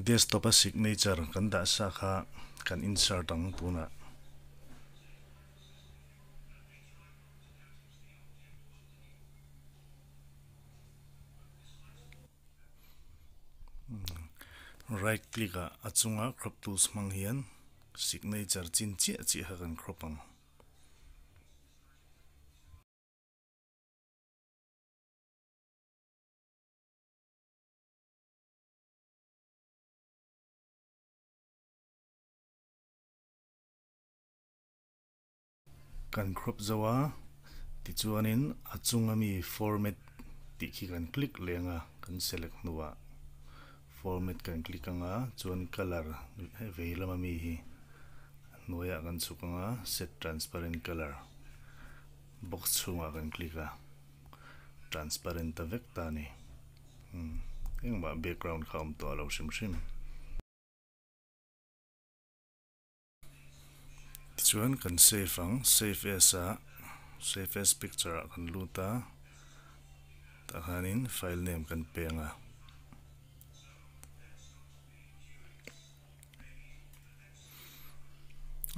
Desktop a signature kan dah sa kha kan insert ang tunah. Right click a a chunga crop tools hmang hian signature chin chiah chiah kha kan crop ang. Kan crop zo a, tichuanin a chunga mi format tih khi kan click leh ang a, kan select hnuah format kan click ang a, chuan colour vei lama mi hi hnuaiah kan chhuk ang a, set transparent colour box chhungah kan click a, transparent ta vek ta a ni. Engmah background kha a awm tawh lo hrim hrim. Tichuan kan save ang, save as ah, save as picture ah kan lut a, tah khanin file name kan peng a.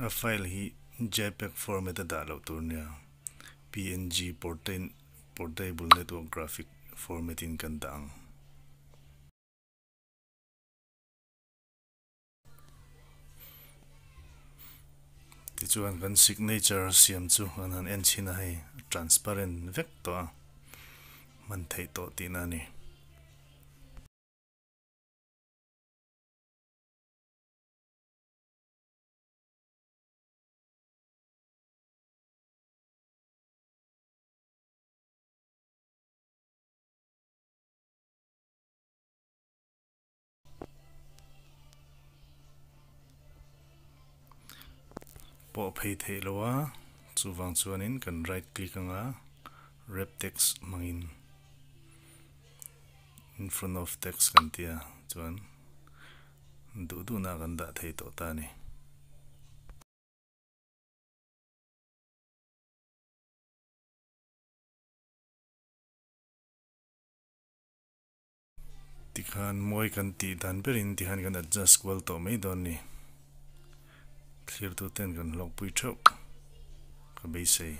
A file hi jpeg format a dah loh tur nia, png portable network graphic format in kan dah ang. Tichuan kan signature siam chu an han en chhin a hei a transparent vek tawh a hman theih tawh tihna a ni. Pawh phei theih lo a, chuvang chuanin kan right click anga wrap text hmangin in front of text kan ti a chuan duh duhna kan dah thei tawh ta a ni. Tikhan mawi kan tih dan berin tikhan kan adjust kual tawh mai dawn ni. Thlirtu ten kan hlawkpui theuh ka beisei.